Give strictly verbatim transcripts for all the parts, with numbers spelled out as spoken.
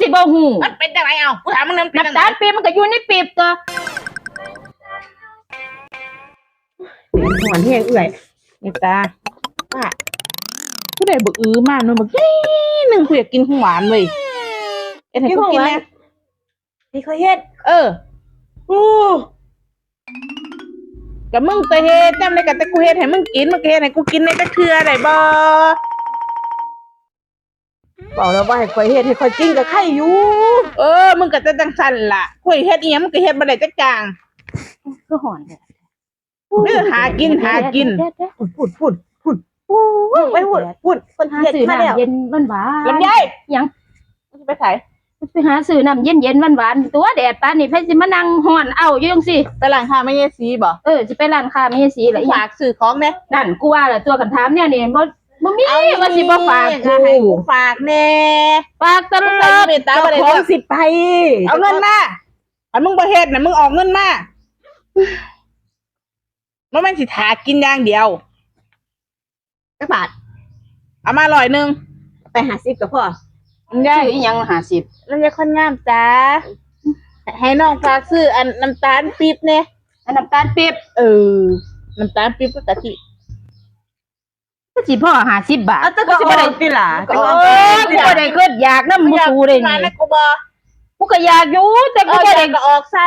สิบ่ฮู้ มันเป็นจังได๋ เอ้า กูถามมึงนำ น้ำตาลปี๊บมันก็อยู่ในปี๊บตัว หวานแฮงเอื้อย นี่ตา ว่า ผู้ใดบักอื้อมาเนาะ บักใหญ่หนึ่ง กูอยากกินของหวานเว้ย เอ็ดให้กูกินแหน่ กินของหวาน นี่เขาเฮ็ด เออ อู้ ก็มึงแต่เฮ็ด ยามใดก็แต่กูเฮ็ดให้มึงกิน มึงก็เฮ็ดให้กูกินแหน่จักเทื่อได้บ่ บอกแล้วว่าให้ข้อยเฮ็ดให้ข้อยกินก็ไคอยู่ เออ มึงก็แต่จังซั่นล่ะ ข้อยเฮ็ดอีหยังมึงก็เฮ็ดบ่ได้จักอย่าง คือฮ้อนแท้ เออ หากิน หากิน เดี๋ยวๆๆ พุ้น พุ้น พุ้น พุ้น พุ้น พุ้น พุ้น เพิ่นเฮ็ดมาแล้ว หาซื้อน้ำเย็นหวานๆ ลำไย หยัง มึงสิไปไส ไปหาซื้อน้ำเย็นๆหวานๆ ตัวแดดปานนี้ ไผสิมานั่งฮ้อนเอาอยู่จังซี่ ไปร้านค้าแม่ยายศรีบ่ เออ สิไปร้านค้าแม่ยายศรีล่ะ ฝากซื้อของแหน่ นั่น กูว่าล่ะ ตัวคันถามแนวนี้บ่ บ่มี เอา ว่าสิบ่ฝาก ก็ให้กูฝากแหน่ ฝากตลอด มึงใส่เมตตาบ่ได้เด้อ เจ้าของสิไป เอาเงินมา คันมึงบ่เฮ็ดน่ะ มึงออกเงินมา บ่แม่นสิถ่ากินอย่างเดียว จักบาท เอามาร้อยหนึ่ง ไปห้าสิบก็พอ ลำไย ซื้ออีหยังห้าสิบ ลำไยคนงามจ้า ให้น้องฝากซื้ออันน้ำตาลปี๊บแหน่ อันน้ำตาลปี๊บ เออ น้ำตาลปี๊บกับกะทิ ก็สิพอห้าสิบบาท เอาแต่ก็ กูสิบ่ได้ ออกติล่ะ เออ กูบ่ได้คิดอยากนำหมู่กูเลยนี่ มานะกูบ่ กูก็อยากอยู่ แต่กู เออ บ่ได้ อยากก็ออกใส่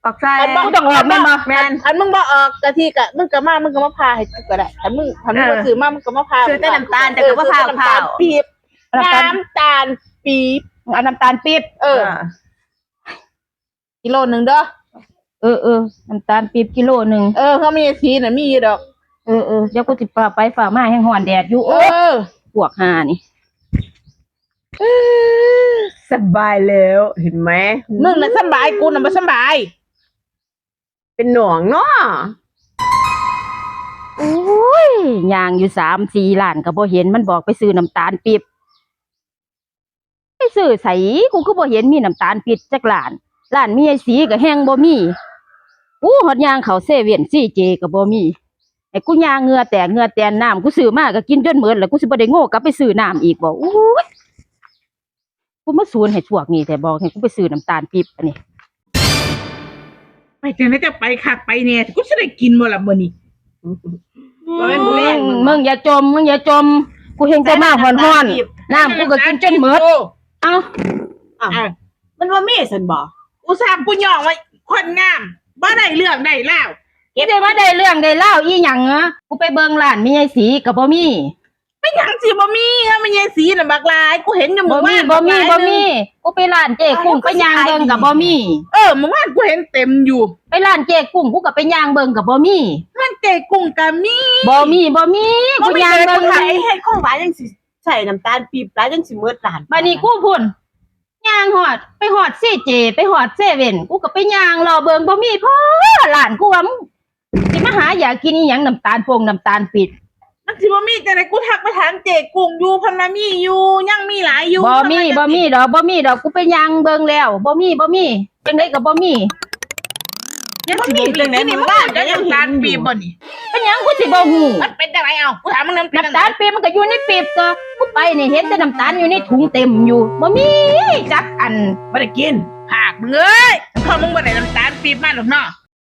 ออกใส่ อันบ่ กูต้องออกแม่นบ่ แม่น อันมึงบ่ออกกะทิกะ มึงก็มา มึงก็มาผ่าให้กูก็ได้ อันมึง อันมึง เออ บ่ซื้อมา มึงก็มาผ่า ซื้อแต่น้ำตาล แต่ก็บ่ผ่า เออ ซื้อแต่น้ำตาล ข้าว ปี๊บ น้ำตาล น้ำตาลปี๊บ เอาน้ำตาลปี๊บ เออ เออ กิโลหนึ่งเด้อ เออ เออ น้ำตาลปี๊บกิโลหนึ่ง เออ เขามีสีน่ะ มีอยู่ดอก เออ เออ เดี๋ยวกูสิฟ้าวไปฟ้าวมา แฮงฮ้อนแดดอยู่ เออ โอ้ย พวกห่านี่ สบายแล้ว เห็นไหม มึงน่ะสบาย กูน่ะบ่สบาย เป็นหนองเนาะ โอ้ย ย่างอยู่สามสี่ร้านก็บ่เห็น มันบอกไปซื้อน้ำตาลปี๊บ ไปซื้อไส กูคือบ่เห็นมีน้ำตาลปี๊บจักร้าน ร้านแม่ยายศรีก็แฮ่งบ่มี กูฮอดย่างเข้าเซเว่นซีเจก็บ่มี ให้กูย่างเหงื่อแตกเหงื่อแตน น้ำกูซื้อมาก็กินจนหมดแล้ว กูสิบ่ได้โง่กลับไปซื้อน้ำอีกบ่ โอ้ย กูมาสูนให้พวกนี้แท้ บอกให้กูไปซื้อน้ำตาลปี๊บอันนี้ ไปจังได๋จะไปคักไปแน่ กูสิได้กินบ่ล่ะมื้อนี้ บ่แม่นมื้อแลง มึง มึงอย่าจม มึงอย่าจม กูแฮ่งแต่มาฮ้อนๆ น้ำกูก็กินจนหมด โอ้ เอ้า อ้าว อ้าว มันบ่มีซั่นบ่ อุตส่าห์กูย่องว่าคนงาม บ่ได้เรื่องได้ราว เก็บได้มาได้เรื่องได้ราวอีหยังอะ กูไปเบิ่งร้านแม่ยายศรีก็บ่มี เป็นหยังสิบ่มีอะ แม่ยายศรีน่ะบักหลาย กูเห็นอยู่ บ่มี มื้อวาน บ่มี บักหลาย บ่มี หนึ่ง กูไปร้านเจ๊กุ้ง อ้าว ไปย่างเบิ่งก็บ่มี เออ มื้อวานกูเห็นเต็มอยู่ ไปร้านเจ๊กุ้งกูก็ไปย่างเบิ่งก็บ่มี ร้านเจ๊กุ้งก็มี บ่มี บ่มี บ่มี กูย่างเบิ่ง แต่คนไทยเฮ็ดของหวานจังสิใส่น้ำตาลปี๊บหลายจังสิหมดร้าน บัดนี้กูพุ้น ย่างฮอด ไปฮอดซีเจ ไปฮอดเซเว่น กูก็ไปย่างเลาะเบิ่ง บ่มีพ้อร้าน กูว่ามึงสิมาหาอยากกินอีหยัง น้ำตาลปงน้ำตาลปี๊บ มันสิบ่มีจังได๋ กูทักไปถามเจ๊กุ้งอยู่ เพิ่นว่ามีอยู่ ยังมีหลายอยู่ บ่มี เพิ่นว่า บ่มีดอก บ่มีดอก กูไปย่างเบิ่งแล้ว บ่มี บ่มี จังได๋ก็บ่มี ยังสิบ่มีจังได๋ มื้อวานก็ยังเห็นอยู่ น้ำตาลปี๊บบ่นี่ เป็นหยังกูสิบ่ฮู้ มันเป็นจังได๋ เอ้า กูถามมึงนำ น้ำตาลปี๊บมันก็อยู่ในปี๊บตัว กูไปนี่เห็นแต่น้ำตาลอยู่ในถุงเต็มอยู่ บ่มีจักอัน บ่ได้กิน หากมึงเอ้ย พ่อมึงบ่ได้น้ำตาลปี๊บมาดอกเนาะ